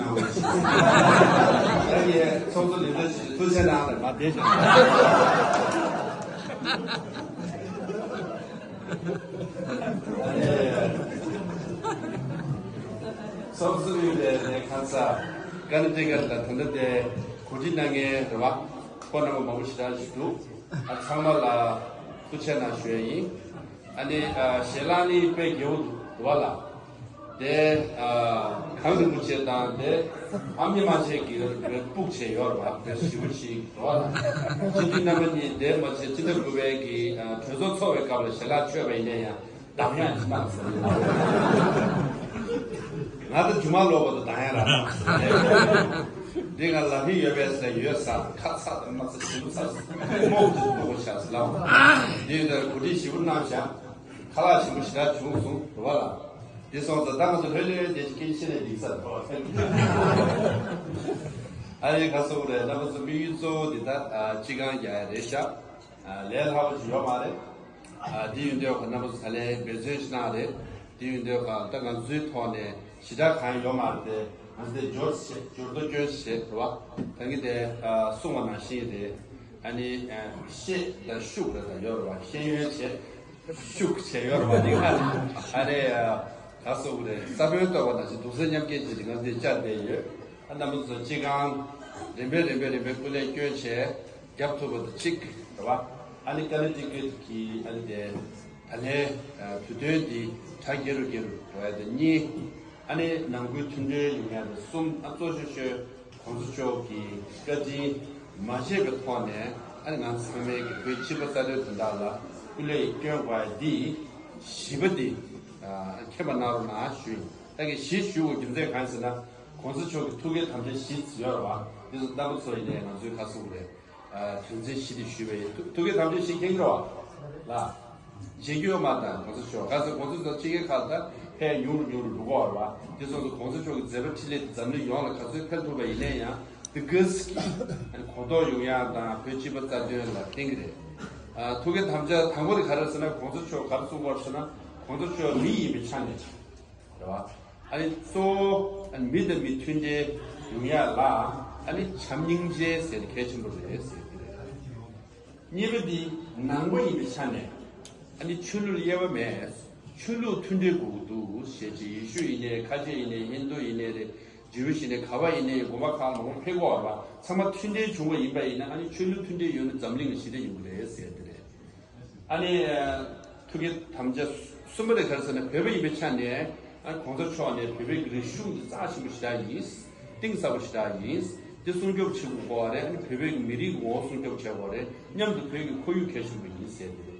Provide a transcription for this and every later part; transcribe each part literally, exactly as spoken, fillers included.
ད་ངས་ཚོགས་གཙོ་ལི་ལི་ཞིག་ཐུགས་རྗེ་གནང་ལ་མ་བསྡད་ཤག་ཚོགས་གཙོ་ཡིན་པའི་ནས་ཁ་ས་ཀ་ནི་ཏི་ཀ་ལ་ད་ལྟ་དེ་གོ་སྒྲིག་གནང་མཁན་རེད་བ། ཁོང་རྣམ་པ་མང་པོ་ཞེ་དྲག་ཞིག་འདུག་ཨ་ཚང་མ་ལ་ཐུགས་རྗེ་གནང་ཞུ་ཡ་ཡིན། ཨ་ནི་ཨ་ཞལ་ལག་ནི་དཔེ་རྒྱས་པོ་འདུག་བ་ལ། དེ་ཨ་གངས་རིན་པོ་ཆེ་དང་དེ་ཨ་མྱེས་རྨ་ཆེན་གྱི་སྤུག་བྱས་ཡོད་རེད་བ། དཔེ་ཞེ་པོ་ཞིག་འདུག་བ་ལ། སྤྱི་འཐུས་རྣམ་པ་གཉིས་དེ་མ་ཚད་སྤྱི་ཟླ་དགུ་པའི་གི་ཨ་གྲོས་ཚོགས་ཚོགས་པའི་སྐབས་ལ་ཞལ་ལག་མཆོད་པ་ཡིན་ན་ཡང་གདངས་ཡག་ཅིག་གནང་སོང་། ང་ད་རྒྱུ་མ་ལོག་པ་དང་གདངས་ཡག་རག་གནང་སོང་། འདི་ང་ལ་ཕན་ཡོད་པའི་ཟེར་ཡོད་ས་ཁ་ཚ་དང་མ་ཚ་ཞིམ་ཚ་སྨོག་ཅིག་གཏོང་བྱ་ཟེར་ལབ། འདི་ཡོད་དེར་གོ་སྒྲིག་ཞིབ་པོ་གནང་བཞག་ཁ་ལག་ཞིམ་པོ་ཞེ་དྲག་བྱུང་སོང་རེད་བ་ལ། འདི་སོང་ཙང་ད་ང་ཚོ་ལྷོད་ལྷོད་དེ་སྐད་ཆ་ནས་འགྲིག་ས་རེད་བ། ཨ་རེ་ག་སོང་རེད། རྣམ་པ་ཚོ་དམིགས་ཡུལ་གཙོ་བོ་འདི་ད་ཨ་སྤྱི་ཁང་རྒྱག་ཡ་རེད་ཤག་ཨ་ལས་སླ་པོ་ཞིག་ཡོད་མ་རེད། ཨ་འདི་ཡོད་འདོད་ཁོ་རྣམ་པ་ཚོ་ད་ལས་འབད་བརྩོན་ཞིག་གནང་རེད། འདི་ཡོད་འདོད་ཁ་ད་ང་ཚོའི་ཐོག་ནས་ཞེ་དྲག་གང་ཡོད་མ་རེད་དེ། ང་ཚོ་དེ་འབྱོར་བྱེད་འབྱོར་ཐོ་སྐྱོན་བྱེད་རེད་བ། ད་གིན་དེ་ཨ་གསུངས་པ་ནང་བཞིན་རེད། ཨ་ནི་ཨ་ཤེས་དང་ཤུགས་རེད་ད་ཡོད་རེད་བ། ཤེས་ཡོན་བྱེད་ཤུགས་བྱེད་ཡོད་རེད་བ། འདི་ག་ཨ་རེ་ཨ་ག་སོགས་རེད། ས་བོན་གཏོར་བ་ནང་བཞིན་དུག་སེལ་མཉམ་སྐྱེལ་བྱེད་དེ་ང་ཚོ་དེ་བཅར་བསྡད་ཡོད། ཨ་རྣམ་པ་ཚོ་སྤྱི་ཁང་རིམ་པས་རིམ་པས་རིམ་པས་སྐུ་ལས་བསྐྱོན་བྱས། རྒྱབ་ཐུབ་པ་དང་གཅིག་རེད་བ། ཨ་ནི་ཀ་ནི་ཊི་ཀེཊ་གི་ཨ་ནི་དེ་ད་ལན་དུས་སྟོན་འདི་གྲ་རྒྱས་རུ་རྒྱས་རུ་འགྲོ་ཡ་དེ་གཉིས། ཨ་ནི་ནང་ཁུལ་མཐུན་འབྲེལ་ཡོང་ཡ་དེ་གསུམ། ཨ་གཙོ་ཤོས་ཤོས་གོང་ས་མཆོག་གི་བཀའ་དྲིན་མ་བརྗེད་པའི་ཐོག་ནས་ཨ་ནི་ང་ཚང་མའི་གི་བོད་སྤྱི་པ་རྩ་དོན་དོན་དག་ལ་སྐུ་ལས་སྐྱོན་དགོས་ཡ་འདི་བཞི་པ་འདི་མཁྱེན་པ་གནང་རོགས་གནང་ཞུ་ཡིན། ད་གི་བཞི་ཞུ་དགོས་རྒྱུ་མཚན་གང་ཡིན་ཟེར་ན། གོང་ས་མཆོག་གི་ཐུགས་ཀའི་དམ་བཅའ་བཞི་ཡོད་རེད་བ། འདི་ཚོ་རྣམ་པ་ཚོ་ཡིན་ནའི་ང་ཚོའི་ཁ་གསུང་རེད། དོན་ཚན་བཞི་དེ་ཞུས་པ་ཡིན། ཐུགས་ཀའི་དམ་བཅའ་བཞི་མཁྱེན་གྱི་རེད་བ། ལ། རྗེ་བསྐྱོད་མ་དང་གོང་ས་མཆོག་ག་ཚོད་གོང་ས་མཆོག་ཕྱི་རྒྱལ་ཁག་ད་ཕེབས་ཉུང་རུ་ཉུང་རུ་འགྲོ་གི་ཡོད་རེད་བ། དེ་སོང་ཙང་གོང་ས་མཆོག་གི་མཛད་པ་འཕྲིན་ལས་དེ་འཛམ་གླིང་ཡོངས་ལ་ག་ཚོད་ཕེབས་ཐུབ་པ་ཡིན་ནའི་ཡང་དེ་གོ་སྐབས་ཀྱི་གོ་རྟོགས་ཡོང་ཡག་དང་བོད་སྤྱི་པ་རྩ་དོན་ལ་ཕན་གྱི་རེད། ཐུགས་ཀའི་དམ་བཅའ་དང་པོ་དེ་ག་རེ་རེད་ཟེར་ན། གོང་ས་མཆོག་ག་རེ་གསུངས་པ་རེད་ཟེར་ན། གོང་ས་མཆོག་མི་ཡིན་པའི་ཆ་ནས། རེད་བ། ཨ་ནི་གཙོ་བོ་ཨ་ནི་མི་དང་མི་མཐུན་འབྲེལ་ཡོང་ཡག་ལ་ཨ་ནི་བྱམས་སྙིང་རྗེ་ཟེར་གལ་ཆེན་པོ་རེད་ཟེར་གྱི་རེད། གཉིས་པ་འདི་ནང་པ་ཡིན་པའི་ཆ་ནས་ཨ་ནི་ཆོས་ལུགས་དབྱེ་བ་མེད། ཆོས་ལུགས་མཐུན་འབྲེལ་དགོས་ཀྱི་འདུག་ཟེར་གྱི། ཡེ་ཤུ་ཡིན་ནའི་ཁ་ཆེ་ཡིན་ནའི་ཧིན་དུ་ཡིན་ནའི་རེད། ཇིའུ་ཡིན་ནའི་ག་བ་ཡིན་ནའི་དགོན་པ་ཁག་མང་པོ་ཕེབས་ཀྱི་ཡོད་རེད་བ། ཚང་མ་མཐུན་འབྲེལ་བྱུང་བ་ཡིན་པ་ཡིན་ན་ཨ་ནི་ཆོས་ལུགས་མཐུན་འབྲེལ་ཡོད་ན་འཛམ་གླིང་ལ་ཞི་བདེ་ཡོང་གི་རེད་ཟེར་གྱི་རེད། ཨ་ནི་ཐུགས་ཀའི་དམ་བཅའ་གསུམ་པ་དེ་ག་རེ་ཟེར་ན། བོད་པ་ཡིན་པའི་ཆ་ནས་ཨ་གོང་ས་མཆོག་ནས་བོད་པའི་རིག་གཞུང་འདི་རྩ་ཆེན་པོ་ཞེ་དྲག་ཡིན། གཏིང་ཟབ་པོ་ཞེ་དྲག་ཡིན། འདི་སྲུང་སྐྱོབ་བྱེད་དགོས་པ་རེད། ཨ་ནི་བོད་པའི་མི་རིགས་ངོ་བོ་སྲུང་སྐྱོབ་བྱེད་དགོས་རེད། མཉམ་དུ་བོད་ཀྱི་ཁོར་ཡུག་གལ་ཆེན་པོ་ཡིན་ཟེར་གྱི་རེད།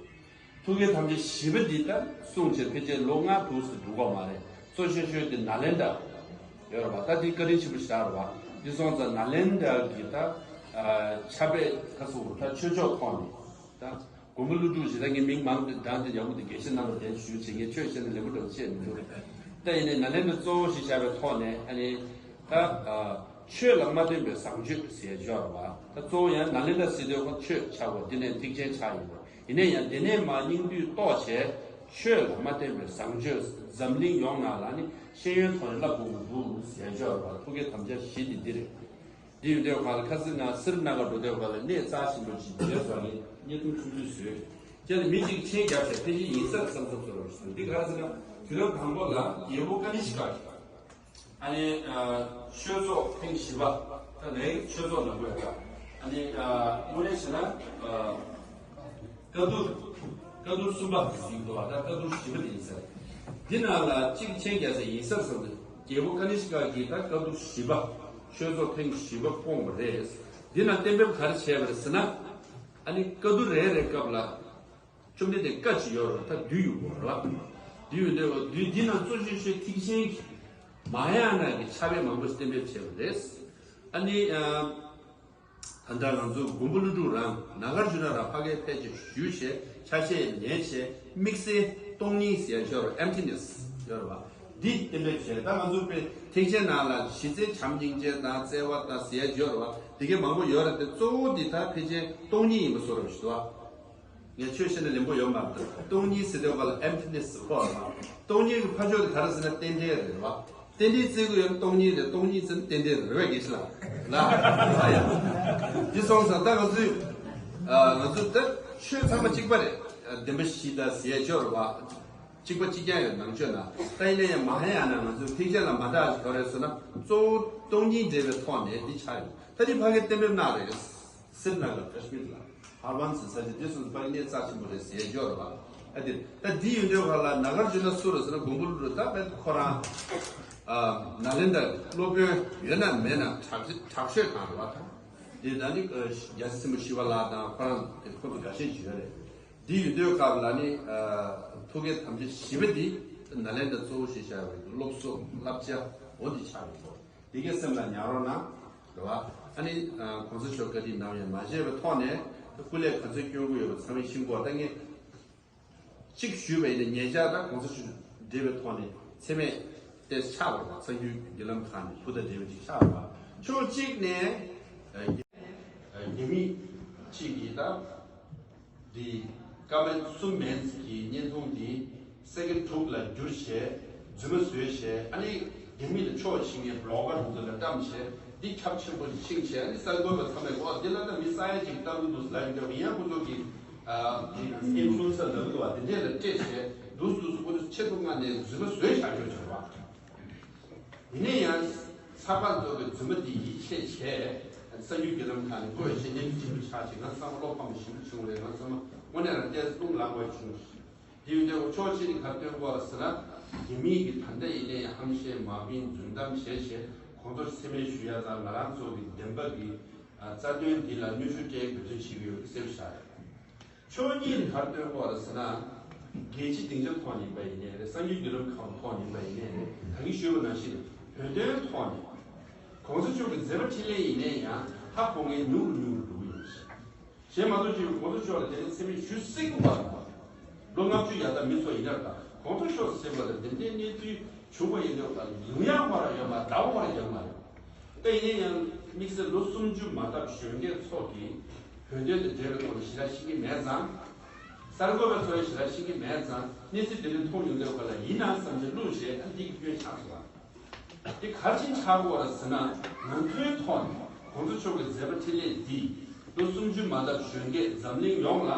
ཐུགས་ཀའི་དམ་བཅའ་བཞི་པ་འདི་ལྟར་སྲུང་བྱེད་ཕལ་ཆེར་ལོ་ལྔ་དྲུག་ཙམ་འགྲོ་གི་མ་རེད། གཙོ་ཤོས་ཤོས་དེ་ནཱ་ལེནྡྲ་ཡོད་རེད་བ། ད་འདི་བཀའ་དྲིན་ཆེན་པོ་ཞེ་དྲག་རེད་བ། འདི་སོང་ཙང་ནཱ་ལེནྡྲ་གི་ད་ཕྱག་དཔེ་ཁ་སོ་ད་ཆོས་ཕྱོགས་ཐོག་ནས་ད། མགོན་པོ་ཀླུ་སྒྲུབ་ཞེས་ད་ངས་མིང་མང་དུ་བགྲངས་ཏེ་ཡག་པོ་འདུག་དགེ་བཤེས་རྣམ་པ་དེ་ཞུ་བྱེད། ངས་ཆོས་བཤད་ན་ལེགས་པོ་འདྲ་བོ་བཤད་མི་འདུག་ད་ཡིན་ནའི་ནཱ་ལེནྡྲ་གཙོ་བོ་ཞིག་བཞག་པའི་ཐོག་ནས་ཨ་ནི་ད་ཆོས་ལ་མ་བརྟེན་པའི་བཟང་སྤྱོད་ཟེར་ཡ་ཅིག་ཡོད་རེད་བ། ད་གཙོ་བོ་ཡང་ནཱ་ལེནྡྲ་ཟེར་དུས་ཁོ་ཆོས་ཆགས་པ་དེ་ནས་ཐེག་ཆེན་ཆགས་ཡོད་པ་ཡིན་ནའི་ཡང་དེ་ནས་མར་སྙིང་བསྡུས་རྟོགས་བྱས་ཆོས་ལ་མ་བརྟེན་པའི་བཟང་སྤྱོད་འཛམ་གླིང་ཡོངས་ནང་ལ་ནི་ཤེས་ཡོན་ཐོག་ནས་བསླབ་དགོས་ཀྱི་འདུག་ཟེར་ཡ་ཅིག་ཡོད་རེད་བ། ཐུགས་ཀའི་དམ་བཅའ་བཞི་དེ་འདི་རེད། འདི་ཡོད་དུས་ག་ལ་ཁ་སང་ང་སི་རི་ན་གར་འགྲོ་དུས་ག་ལ་གནས་རྩ་ཆེན་པོ་ཅིག་བྱས་སོང་ནས་བརྙན་ཐུང་ཆུང་ཆུང་བཟོས། ཁྱེད་ལ་མི་གཅིག་མཆན་བརྒྱབ་བྱས་ཕལ་ཆེར་ཡིན་ས་བསམ་བསམ་བཟོ་རོགས་ཞུ། འདི་ག་རེ་ཟེར་ན་དུས་རབས་དང་པོ་ལ་རྒྱལ་པོ་ཀ་ནི་ཤི་ཀ་གིས་ཨ་ནི་ཆོས་ཚོགས་ཐེངས་བཞི་པ། ད་ལན་ཆོས་ཚོགས་ནང་པོ་ཡོད་ཀ་ཨ་ནི་དངོས་གནས་བྱས་ན། བཀའ་བསྡུར། བཀའ་བསྡུར་གསུམ་པ་ཟེར་གྱི་འདུག་བ། ད་བཀའ་བསྡུར་བཞི་པ་དེ་ཡིན་ས་རེད། འདི་ནང་ལ་གཅིག་མཆན་རྒྱག་ས་ཡིན་ས་བསམ་སྟེ་རྒྱལ་པོ་ཀ་ནི་ཤི་ཀ་གིས་ད་བཀའ་བསྡུར་བཞི་པ། ཆོས་ཚོགས་ཐེངས་བཞི་པ་བསྐོངས་པ་རེད། འདི་ནང་གཏན་འབེབས་ག་རེ་བྱས་པ་རེད་ཟེར་ན། ཨ་ནི་བཀའ་བསྡུར་རེ་རེའི་སྐབས་ལ་བཅོམ་ལྡན་འདས་བཀའ་ཅིག་ཡོད་རེད། ད་བསྡུས་ཡོད་རེད་བ། བསྡུས་ཡོད་འདུག་བ། བསྡུས་འདི་ནང་གཙོ་ཆེ་ཤོས་ཐེག་ཆེན་གྱི་མ་ཧཱ་ཡ་ན་གི་ཕྱག་དཔེ་མང་པོ་ཞིག་གཏན་འབེབས་བྱས་པ་རེད། ཨ་ནི། ད་ལྟ་ང་ཚོ་མགོན་པོ་ཀླུ་སྒྲུབ་རང་ནཱ་གར་ཇུ་ན་རང་ཕ་གིར་ཕེབས་བྱས་བཞུགས་བྱས་ཆ་ཤས་ཉན་བྱས་དམིགས་བསལ་སྟོང་ཉིད་ཟེར་ཡ་ཅིག་ཡོད་རེད། ཨེམ་ཐི་ནེ་སི་ཡོད་རེད་བ། འདི་གཏན་འབེབས་བྱས། ད་ང་ཚོ་དཔེ་ཐེག་ཆེན་ནང་ལ་གཞི་རྩའི་བྱམས་སྙིང་རྗེ་དང་བརྩེ་བ་དང་ཟེར་ཡ་ཅིག་ཡོད་རེད་བ། དེ་གའི་མང་པོ་ཡོད་རེད་དེ། གཙོ་བོ་འདི་ད་ཕལ་ཆེར་སྟོང་ཉིད་ཡིན་པ་བཟོ་འདྲ་ཞིག་འདུག་བ། ངས་ཆོས་བཤད་ན་ལེན་པོ་ཡོད་མ་རེད། སྟོང་ཉིད་ཟེར་དུས་ག་ལ་ཨེམ་ཐི་ནེ་སི་ཟེར་གོ་རེད་བ། སྟོང་ཉིད་ཀྱི་ཕ་ཕྱོགས་དེ་ག་རེ་ཟེར་ན་རྟེན་འབྲེལ་རེད་བ། རྟེན་འབྲེལ་བརྩི་གི་ཡོད་ན་སྟོང་ཉིད་རེད། སྟོང་ཉིད་ཟེར་ན་རྟེན་འབྲེལ་རེད་པས། དགེ་བཤེས་ལགས་ལ་ཨ་ཡ། འདི་སོང་ཙང་ད་ང་ཚོས་ཨ་ང་ཚོ་ད་ཆོས་ཚང་མ་གཅིག་པ་རེད། ཨ་བདེན་པ་བཞི་དང་ཟས་སྤྱོད་རེད་པ། གཅིག་པ་གཅིག་རྐྱང་ཡོད་ནང་ཆོས་ན། ད་ཡིན་ན་ཡང་མ་ཧཱ་ཡ་ན་ང་ཚོའི་ཐེག་ཆེན་ལ་མ་དག་ཅིག་ག་རེ་རེད་ཟེར་ན། གཙོ་བོ་སྟོང་ཉིད་འབྲེལ་བའི་ཐོག་ནས་འདི་ཆགས་ཡོད། ད་འདི་ཕ་གིར་གཏན་འབེབས་གནང་རེད། སི་རི་ན་གར་ཀ་ཤི་མིར་ལ་ཧར་བན་སི་ས་ཆ་འདི་སོང་ཙང་ཕ་གི་གནས་རྩ་ཆེན་པོ་རེད། ཟས་སྤྱོད་རེད་པ། ཨ་འདི་ད་འདི་ཡོད་འདོད་ག་ལ་ན་གར་བརྗོད་ན་སུ་རེད་ཟེར་ན་མགོན་པོ་ཀླུ་རེད། ད་བས་ཁོ་རང་ཨ་ནཱ་ལེནྡྲ་སློབ་དཔོན་ཡོད་ན་མེད་ན་དྲག་དྲག་ཤོས་གང་རེད་པ། ད་འདི་ད་ནི་རྒྱལ་སྲས་སྲིན་པོ་ཤི་བ་ལ་དང་ཁོ་རང་དེ་ཁོ་ཚོ་འགའ་ཤས་ཅིག་ཡོད་རེད། འདི་ཡོད་དུས་སྐབས་ལ་ནི་ཨ་ཐུགས་བསྐྱེད་དམ་བཅའ་བཞི་པ་འདི་ནཱ་ལེནྡྲ་གཙོ་བོ་ཞིག་བཞག་པའི་སློབ་གསོ་བསླབ་བྱ་འོ་འདི་ཆགས་ཡོད་དོ། འདི་གའི་སེམས་ལ་ཉར་རོགས་གནང་། རེད་པ། ཨ་ནི་ཨ་གོང་ས་མཆོག་བཀའ་དྲིན་ནམ་ཡང་མ་བརྗེད་པའི་ཐོག་ནས་སྐུ་ལས་ག་ཚོད་སྐྱོན་དགོས་ཡོད་པ་ཚང་མས་ཤེས་དགོས། ད་ངས་གཅིག་ཞུས་པ་ཡིན་ན་ཉེ་ཆར་ད་གོང་ས་མཆོག་འབྲེལ་བའི་ཐོག་ནས་མཚན་སྨད་ཏེ་ཆགས་པ་རེད་པ། གསར་འགྱུར་བརྒྱུད་ལམ་ཁག་ནས་ཐུགས་ད་འབྲེལ་བ་ཅིག་ཆགས་པ་རེད་པ། ཕྱོགས་གཅིག་ནས་ཨ་རྒྱ་མི་གཅིག་གིས་ད། འདི་ཀ་མད་གསུམ་མན་གྱི་བརྙན་ཐུང་འདི་སེ་ཀེན་དྲུག་ལ་བསྒྱུར་བྱས་རྫུན་མ་བཟོས་བྱས། ཨ་ནི་རྒྱ་མི་ལ་ཕྱོགས་ཕྱིན་མཁན་བི་ལོག་གར་འདི་ཚོ་ལ་བཀྲམ་བྱས། འདི་ཁྱབ་ཆེན་པོ་ཕྱིན་བྱས། ཨ་ནི་གསར་འགོད་པ་ཚང་མས་ཨོ་འདི་ལ་ད་མི་ས་ཡ་གཅིག་ལྟ་གི་འདུག་ལབ་ཀྱི་འདུག་ཡིན་ཡང་ཁོ་ཚོ་གིས་ཨ་འདི་ཨིན་ཕུ་ལུ་ཨེན་སར་ལབ་གི་འདུག་པ། དེ་འདྲས་ལ་སྤྲད་བྱས་འདུག་འདུག་ཁོ་ཚོ་ཆེད་དུ་མངགས་ནས་རྫུན་མ་བཟོས་བཞག་ཡོད་ཆོག་པ། ཡིན་ན་ཡང་། ཚགས་པར་ཚོ་གི་རྫུན་མ་འདི་ཡིད་ཆེས་བྱས། གསར་འགྱུར་བརྒྱུད་ལམ་ཁག་ནས་བཀོད་བྱས་ནས་མི་ཆེན་པོ་ཆགས་ཤིག་ང་ཚང་མ་བློ་ཕམ་པ་ཞེ་པོ་བྱུང་རེད། ང་ཚང་མ་དངོས་གནས་རང་བལྟས་རླུང་ལངས་པ་བྱུང་། དེ་ཡོད་དུས་ཕྱོགས་གཅིག་ནས་ག་རེ་སྟོན་གྱི་ཡོད་རེད་ཟེར་ན། རྒྱ་མི་གིས་ད་ལྟ་ཡིན་ནའི་ཧམ་བཤད་མ་བིན་རྫུན་གཏམ་བྱས་བྱས་ཁོང་ཚོར་མཚན་སྨད་ཞུ་ཡ་དང་ང་རང་ཚོ་གི་བདེན་པ་གི་རྩ་དོན་འདི་ལ་གནོན་ཤུགས་སྤྲད་འབད་བརྩོན་བྱེད་ཀྱི་ཡོད་ཀྱི་གསལ་པོ་ཆགས་རེད། ཕྱོགས་གཉིས་ནས་ག་རེ་སྟོན་གྱི་ཡོད་རེད་ཟེར་ན། རྒྱལ་སྤྱིའི་སྡིངས་ཆ་ཐོག་ནས་ཡིན་པ་ཡིན་ནའི་རེད། གསར་འགྱུར་བརྒྱུད་ལམ་ཁག་ཐོག་ནས་ཡིན་པ་ཡིན་ནའི་རེད། ད་གིན་ཞུས་པ་ནང་བཞིན་བོད་དོན་ཐོག་ནས་གོང་ས་མཆོག་གི་མཛད་པ་འཕྲིན་ལས་ཡིན་ནའི་ཡང་ཧ་གོ་མཁན་ཉུང་རུ་ཉུང་རུ་འགྲོ་གི་ཡོད་རེད། གཞན་མ་གཏོགས་ཅིག་གོང་ས་མཆོག་ལ་དེ་རིང་མཚན་སྨད་ཞུ་སྲིད་ཀྱི་མ་རེད། ལོ་ལྔ་བཅུ་ཡར་ད་མི་ཚོ་ཡིན་ན་ད་གོང་ས་མཆོག་ཟེར་བ་ལ་དེ་འདྲའི་གནས་ཚུལ་བྱུང་བ་ཡིན་ན་ད་ཡོང་ཡག་མ་ར་ཡོད་མ་རེད། ལྟ་བ་མ་ར་ཡོད་མ་རེད། ད་ཡིན་ན་ཡང་དམིགས་བསལ་ལོ་སུམ་ཅུ་མ་ལྡབ་གཞོན་སྐྱེས་ཚོ་གིས་བོད་དོན་དང་འབྲེལ་བའི་ཐོག་ནས་ཞེ་དྲག་ཤེས་ཀྱི་མེད་ཙང་། གསར་འགོད་པ་ཚོ་ཡང་ཞེ་དྲག་ཤེས་ཀྱི་མེད་ཙང་གནས་ཚུལ་དེ་འདྲ་མཐོང་ཡོང་དུས་ག་ལ་ཡིན་ན་བསམ་བྱས་བླུགས་བྱས། ཨ་འདི་གི་སྐྱོན་ཆགས་སོང་བ། དེ་ག་རེ་བྱས་ཆགས་ཀྱི་ཡོད་རེད་ཟེར་ན། ང་ཚོའི་ཐོག་ནས་གོང་ས་མཆོག་གི་མཛད་པ་འཕྲིན་ལས་འདི་ལོ་སུམ་ཅུ་མ་ལྡབ་གཞོན་སྐྱེས་འཛམ་གླིང་ཡོངས་ལ་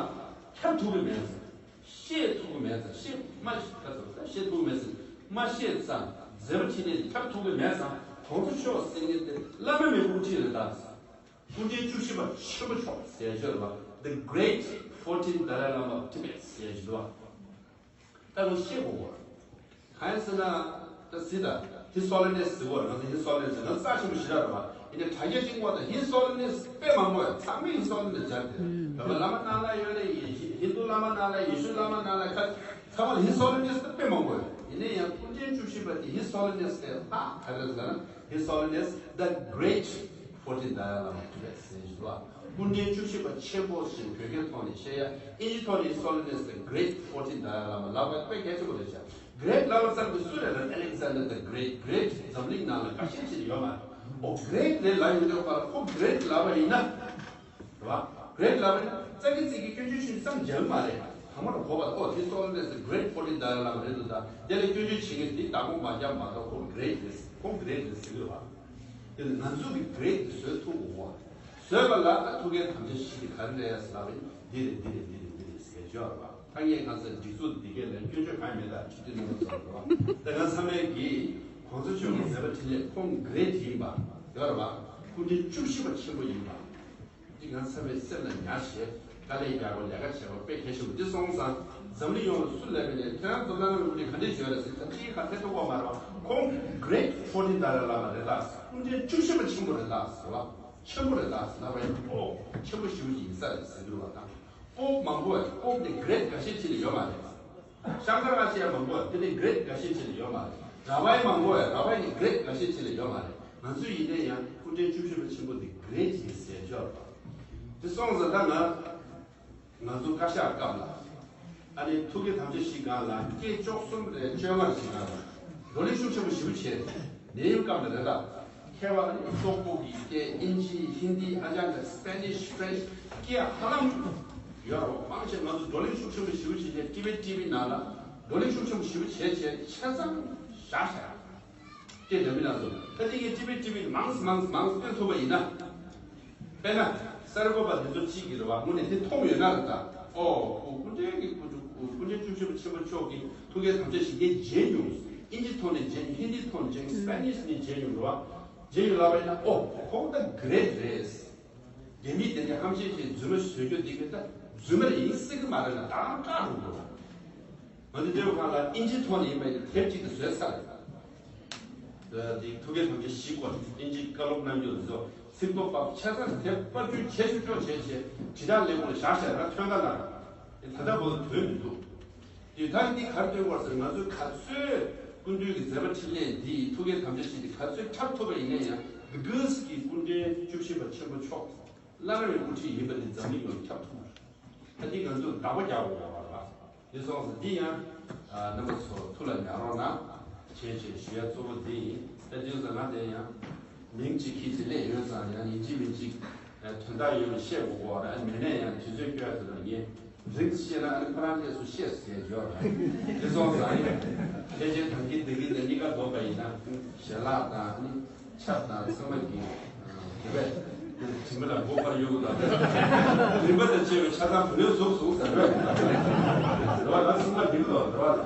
ཁྱབ་ཐུབ་ཀྱི་མེད་ཟེར། ཤེས་ཐུབ་ཀྱི་མེད་ཙང་། ཤེས་མ་ཤེས་ཁ་ཚོ་ཤེས་ཐུབ་ཀྱི་མེད་ཟེར། མ་ཤེས་ཙང་མཛད་པ་འཕྲིན་ལས་འདི་ཁྱབ་ཐུབ་ཀྱི་མེད་ཙང་། གོང་ས་མཆོག་ཟེར་མཁན་དེ་བླ་ན་མེད་པའི་དབུ་ཁྲིད་རེད་ད། སྐུ་ཕྲེང་བཅུ་བཞི་པ་ཆེན་པོ་མཆོག་ཟེར་ཡ་ཅིག་ཡོད་རེད་པ། The Great Fourteenth Dalai Lama of Tibet ཟེར་ཡ་ཅིག་འདུག་པ། ད་ང་ཤེས་དགོས་པ། གང་ཡིན་ཟེར་ན། ད་གཟིགས་དང་། His Holiness ཟེར་གོ། ང་ཚོ་His Holiness ཟེར་ན་རྩ་ཆེན་པོ་ཞེ་དྲག་རེད་པ། ཡིན་ནའི་དྲ་རྒྱ་གཅིག་པོ་དང་His Holiness དཔེ་མང་པོ་ཡོད། ཚང་མས་His Holiness སྦྱར་ཏེ། བོད་པ་བླ་མ་རྣམས་ལ་ཡོད་ནའི། ཧིན་དུ་བླ་མ་རྣམས་ལ། ཡེ་ཤུ་བླ་མ་རྣམས་ལ། ཁ་ཚང་མ་ལ་His Holiness དེ་དཔེ་མང་པོ་ཡོད། ཡིན་ནའི་ཡང་སྐུ་ཕྲེང་བཅུ་བཞི་པ་དེ་His Holiness དེ་ལྷག་ག་རེ་ཟེར་ན། His Holiness the Great Fourteenth Dalai Lama of Tibet ཟེར་བཞིན་འདུག་པ། སྐུ་ཕྲེང་བཅུ་བཞི་པ་ཆེན་པོ་ཞེས་བོད་སྐད་ཐོག་ནས་བཤད་ཡ། ཨིན་ཇི་ཐོག་ནས་His Holiness the Great Fourteenth Dalai Lama ལབ་པ་དཔེ་གལ་ཆེན་པོ་རེད་ཤག Great ལབ་པ་ཙམ་གྱིས་སུ་རེད་ལབ། Alexander the Great། Great འཛམ་གླིང་ནང་ལ་ཁ་ཤས་ཅིག་ཡོད་མ་རེད། ཨོ་Great རེད་ལབ་ཡོང་དུས་པར་ཁོ་Great ལབ་པ་ཡིན་ན། རེད་པ། Great ལབ་པ་ཡིན་ན་ཙ་གི་ཙི་གི་སྐྱོན་བརྗོད་བྱེད་རྒྱུ་ཙམ་ཅིག་མ་རེད། དང་པོ་ལ་གོ་བ་དང་། ཨོ་དེ་His Holiness the Great Fourteenth Dalai Lama རེད་འདུག་ད་དེ་ལ་སྐྱོན་བརྗོད་བྱེད་མཁན་དེ་བདག་པོ་མ་རྒྱབ་མ་གཏོགས་ཁོ་Great རེད། ཁོ་Great རེད་ཟེར་གི་རེད་པ། དེ་ནི་ང་ཚོ་གི་Great དེ་བཟོ་ཐུབ་དགོས་པ། བཟོས་པ་ལ་ད་ཐུགས་ཀའི་དམ་བཅའ་བཞི་དེ་ག་རེ་རེད་ཟེར་ལབ་པ་ཡིན། འདི་རེད། འདི་རེད། འདི་རེད། འདི་རེད་ཟེར་ཡ་ཅིག་ཡོད་རེད་པ། ད་ངས་གང་ཟེར་སྒྲིག་འཛུགས་འདི་གས་ལ་སྐྱོན་བརྗོད་གང་ཡང་མེད། ད་ཁྲི་འདུས་རྣམ་པ་ཚོ་རེད་པ། ད་ང་ཚང་མས་ཀྱིས་གོང་ས་མཆོག་གི་མཛད་པ་འཕྲིན་ལས་ཁོང་Great ཡིན་པ་ཡོད་རེད་པ། སྐུ་ཕྲེང་བཅུ་བཞི་པ་ཆེན་པོ་ཡིན་པ། འདི་ང་ཚང་མས་སེམས་ལ་ཉར་བྱས་དཀའ་ལས་རྒྱག་དགོས། ལས་ཀ་བྱེད་དགོས་དཔེ་གལ་ཆེན་པོ་འདི་སོང་ཙང་། འཛམ་གླིང་ཡོངས་ལ་སུ་ལས་པའི་ནས་ཁྱེད་རང་ཚོ་བླ་ན་མེད་པ་འདི་ག་འདྲས་བྱོས་རེད་ཟེར། ད་ཅིའི་ཁ་ཐེ་ཐུག་པ་མ་རེད་པ། ཁོང་Great Fourteen Dalai Lama རེད་ད། སྐུ་ཕྲེང་བཅུ་བཞི་པ་ཆེན་པོ་རེད་ད་ཟེར་བ། ཆེན་པོ་རེད་ད་ཟེར་ལབ་པ་ཡིན། ཨོ་ཆེན་པོ་ཞེ་པོ་ཅིག་ཡིན་ས་རེད་ཟེར་གྱི་རེད་པ། ད་Pope མང་པོ་ཡ། Pope ནི་Great འགའ་ཤས་ཅིག་ལ་ཡོད་མ་རེད། ཤང་ཀ་ར་ཨ་ཅརྱ་མང་པོ་ཡ། དེ་ནི་Great འགའ་ཤས་ཅིག་ལ་ཡོད་མ་རེད། ར་བའི་མང་པོ་ཡ། ར་བའི་ནི་Great འགའ་ཤས་ཅིག་ལ་ཡོད་མ་རེད། ང་ཚོ་ཡིན་ནའི་ཡང་སྐུ་ཕྲེང་བཅུ་བཞི་པ་ཆེན་པོ་འདི་Great ཡིན་ཟེར་ཆོག་རེད་པ། དེ་སོང་ཙང་ད་ང་ང་ཚོ་བཀའ་ཤག་སྐབས་ལ། ཨ་ནི་ཐུགས་ཀྱི་དམ་བཅའ་བཞི་སྒང་ལ་སྐད་བཅུ་གསུམ་རེ་བཅོ་ལྔ་ཞིག་སྒང་ལ་བགྲོ་གླེང་ཤུགས་ཆེན་པོ་ཞེ་པོ་བྱས། ནད་ཡམས་སྐབས་ལ་རེད་ད། མཁས་པ་ཨ་ནི་སོག་པོ་གི་སྐད། དབྱིན་ཇི། ཧིན་དི། ཨ་ཅང་གི་Spanish French སྐད་ཧ་ལམ་ཡོད་རེད། མང་ཆེ་ང་ཚོ་བགྲོ་གླེང་ཤུགས་ཆེན་པོ་ཞེ་པོ་བྱས་ཏེ་Tibet TV ནང་ལ་བགྲོ་གླེང་ཤུགས་ཆེན་པོ་ཞེ་པོ་བྱས་བྱས་ཆ་ཚང་བཞག་བཞག་ཅེས་འདྲ་མིན་ན་སོ། ད་དེ་གའི་ཀྲི་པི་ཀྲི་པི་མང་སུ་མང་སུ་མང་སུ་སྟོན་ཐུབ་པ་ཡིན་ན། དཔེར་ན་གསར་འགོད་པ་དེ་ཚོ་གཅིག་གིས་རེད་བ། དངོས་གནས་དེ་མཐོང་ཡོད་ན་རེད་ད། ཨོ་ཁོ་སྐུ་ཕྲེང་གི་སྐུ་ཕྲུག་སྐུ་ཕྲེང་བཅུ་བཞི་པ་ཆེན་པོ་མཆོག་གིས་ཐུགས་ཀའི་དམ་བཅའ་བཞེས་མཁན་མཇལ་མྱོང་། ཨིན་ཇི་ཐོག་ནས་མཇལ་མྱོང་། ཧིན་དི་ཐོག་ནས་མཇལ་མྱོང་། སི་པེ་ནིཤ་ནས་མཇལ་མྱོང་རེད་བ། མཇལ་ཡོད་ལབ་པ་ཡིན་ན། ཨོ་ཁོང་ད་གྷི་རེ་ཊི་རེད། རྒྱ་མི་དེ་འདྲའི་ཧམ་བཤད་བྱས་རྫུན་མ་བཟོས་རྒྱུ་དེ་གི་ད་རྫུན་མ་རེད་ཡིན་སྲིད་གི་མ་རེད་ལ། ད་བཀག་འགྲོ་འགྲོ། ང་ཚོ་ལྟེ་བ་ཁང་ལ་ཨིན་ཇི་ཐོག་ནས་ཡིན་པ་ཡིན་དེབ་ཅིག་ཏུ་བཟོས་ཚར་རེད། དེ་ཐུགས་ཀའི་དམ་བཅའ་བཞིའི་སྐོར་ཨིན་ཇི་བཀའ་སློབ་གནང་རྒྱུ་དེ་ཚོ་ཚིག་ཐོ་པག་ཆ་ཚང་དེབ་པར་སྐྲུན་བྱས་ཆོག་ཆོག་བྱས་བྱས་དྲིལ་བསྒྲགས་ལས་ཁུངས་ལ་བཞག་བཞག་ན་ཐོན་ཁ་ན་ད་ལྟ་བར་དུ་ཐོན་མི་འདུག་དེ་ད་འདི་གར་སྟོན་དགོས་ཟེར། ང་ཚོའི་ག་ཚོད་སྐུ་མདུན་གྱི་མཛད་པ་འཕྲིན་ལས་འདི་ཐུགས་ཀའི་དམ་བཅའ་བཞི་འདི་ག་ཚོད་འཁྱབ་ཐུབ་པ་ཡིན་ན་ཡང་། འདི་གུས་ཀྱི་སྐུ་ཕྲེང་བཅུ་བཞི་པ་ཆེན་པོ་མཆོག་བླ་ན་མེད་པའི་དབུ་ཁྲིད་ཡིན་པ་འདི་འཛམ་གླིང་ཡོངས་ཁྱབ་ཐུབ་པ་རེད། ད་འདི་ང་ཚོས་བདག་པོ་རྒྱག་དགོས་པ་རེད་པ། འདི་སོང་ཙང་འདི་ཡང་རྣམ་པ་ཚོ་ཐུགས་ལ་ཉར་རོགས་གནང་། བྱས་བྱས་ཞུ་ཡ་གཙོ་བོ་འདི་ཡིན། ད་འདི་ཡོད་ཙང་ང་དེ་ཡང་མིང་གཅིག་ཁྱི་གཅིག་སླེབས་ཡོད་ཙང་ཡང་ཡིན་གཅིག་མིན་གཅིག་དོན་དག་ཡོད་ན་བཤད་དགོས་གོ་ར། མེད་ན་ཡང་དུས་ཚོད་སྐྱོ་ཡ་ཟེར་ན་ངས་རིང་བཤད་ན་ཨ་ནི་ཁོ་རང་ལས་སུ་བཤད་ཟེར་ཡོད་ར། འདི་སོང་ཙང་ཡང་ཕལ་ཆེར་ད་གིན་འདི་གིན་དེ་གཉིས་ཀ་བསྡོམས་པ་ཡིན་ན་ཞལ་ལག་དང་ཨ་ནི་ཆབ་དང་ཚང་མ་གི་དེ་བས་དྲི་མ་ལ་མགོ་འཕར་གཡུག་དང་རིམ་པ་དང་བཅས་པའི་ཆ་ཚང་བུ་ལོན་ཟུག་ཟུག་ཟེར་བས་རེ་བ་ལ་སུ་མ་འགྲིག་ལོ་རེ་བ་ལ་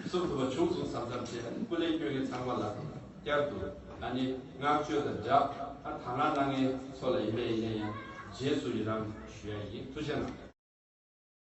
སུ་ཐུབ་པ་བྱུང་སོང་བསམ་བསམ་བྱས། ཨ་ནི་སྐུ་ལས་སྐྱོན་མཁན་ཚང་མ་ལ་བསྐྱར་དུ་ཨ་ནི་བསྔགས་བརྗོད་དང་སྦྲགས། ཨ་དང་བླངས་གནང་མཁན་ཚོ་ལ་ཡིན་པས་ཡིན་ན་ཡང་རྗེས་སུ་ཡི་རང་ཞུ་ཡ་ཡིན། ཐུགས་རྗེ་གནང་།